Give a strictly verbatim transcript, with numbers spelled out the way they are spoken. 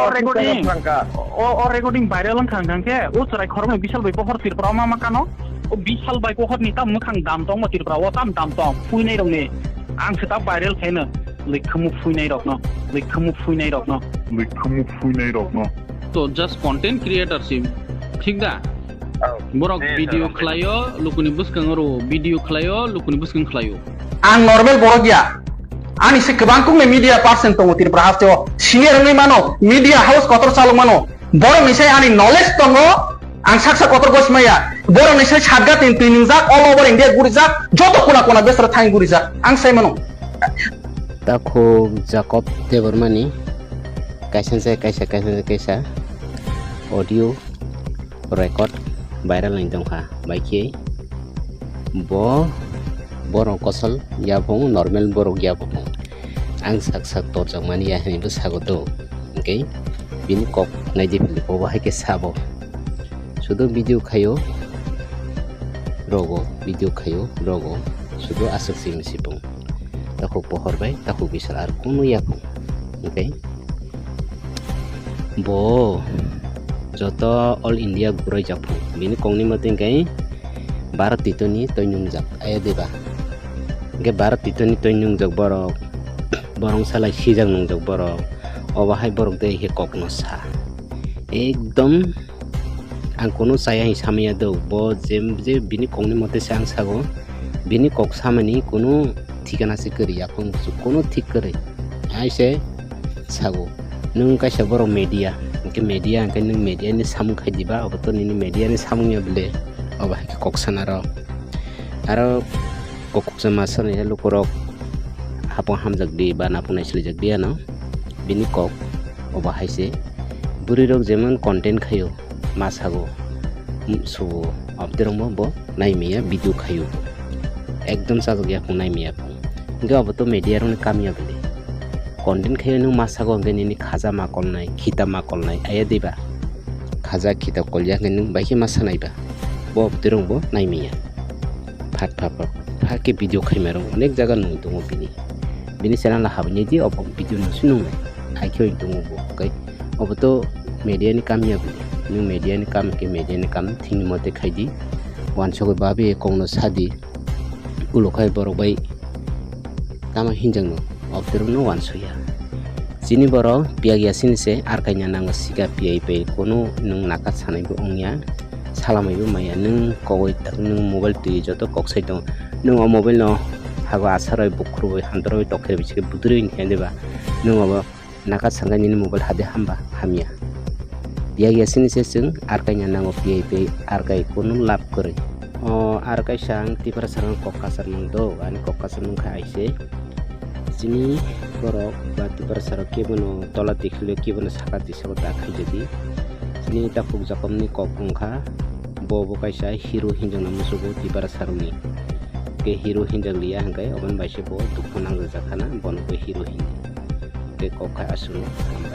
O recording, o, o recording viral wngkha wngkha khe, o chwrai khoroknwi Bishal bai pohor Tripura o ma ma kano, o Bishal bai pohor ni tam mwkhang dam tongma Tripura o tam dam tong, phuinai rokni. Ang se ta viral khaino, lwkhamu phuinai rokno, lwkhamu phuinai rokno. Lwkhamu phuinai rokno. To just content creator si, thik da? Borok video khlaio, lukuni bwskango rwo, video khlaio, lukuni bwskang khlaio. Ang normal borok ya. Ani se kwbang kukni media person tongo Tripura haste o. Senior wngwi mano, media house kotor chalok mano. Borok ni sai ani knowledge tongo, ang saksa kotor gosmaya. Borok ni sai satgat ni twi nungjak, all over India gurijak, joto kona kona besra thang gurijak. Ang sai mano. Takhuk Jacob Debbarmani kaisa se kaisa, kaisa se kaisa audio record viral wng tongkha, bai khe bo borok kosol yaphung, normal borok yaphung. Ang sak sak torjak mani ya hinwi bwsago do, hwnkhe bini kok naidi philwi bo bahai khe sabo. Sudo video khaio rogo, video khaio rogo, sudo aswk simi sipung. Takhuk pohor bai, takhuk bisal ar kunu yaphung. Hwnkhe bo joto all India gurai japhung. Bini kokni mate hwnkhe Bharat titoni toi nungjak, aya deba. Hwnkhe Bharat titoni toi nungjak borok, borok salai sijak nungjak borok. Obo hai borok de he kokno sa. Ekdom ang kunu chaya hing samaya do. Bo je, je bini kokni mote se ang sago. Bini kok samani kunu thikana se kwrwi, yaphang buchuk kunu thik kwrwi. Hai se sago. Nwng kaisa borok media, hwnkhe media hwnkhe nwng media ni samung khai diba, obo to nini media ni samung ya bwle. Obo hai khe kok sana rok. Aro kok kok sama sana ya lukurok hapung hamjak di ba napung naichwlwijak di ano. Bini kok obo hai se. Bwrwi rok jemon content khaio. Ma sago, um, subo, abderokbo bo naimaya video khaio. Ekdom chajak yaphang naimaya phang. Hwnkhe obo to media rokni kamya bwle. Content khaio nwng ma sago hwnkhe nini khaja ma kolnai, khita ma kolnai, aya diba? Khaja khita kolya hwnkhe nwng bai khe ma sanai ba? Bo abderokbo naimaya. Phat phat phat phat khe video khaima rok onek jaga nung tongo bini. Bini channel habani di obo video nung si nungnai. Hai khe oi tongo bo, okay? Obo to media ni kam ya bwle. Nwng media ni kam khe media ni kam thini mote khai di. Wansugwi babi kokno sa di. Ulo khai borok bai tamo hinjak no. Obdorok no wansuya. Chini borok piyak ya sini se ar kaina nango sika piyai pai kunu nwng nakat sanai bo wngya. Salamai bo maya nwng kogoi tak nwng mobile twi joto kok sai tongo. Nwng o mobile no hago asaroi bukhuroi hamtoroi tokheroi bisikhe buduroi hinkhe diba. Nwng obo Nakat sangkha nini mobile hade hamba hamya. Piyak ya sini se chwng ar kaina nango piyai piyai ar kai kunu lab kwrwi. O ar kaisa ang Tiprasa rok kok kasar mang do, ani kok kasar mang kha aise. Chini borok ba Tiprasa rok kebono tola tikhilwi kebono saka tisabo ta khaijadi. Chini takhuk Jacob ni kok wngkha, bo bo kaisa hero hinjakna musugo Tiprasa rokni. Ke hero hinjak liya hwnkhe oboni bai se bo dukhu nangjak khana bono bo hero hindi. Tei kok khai aswk no hambai.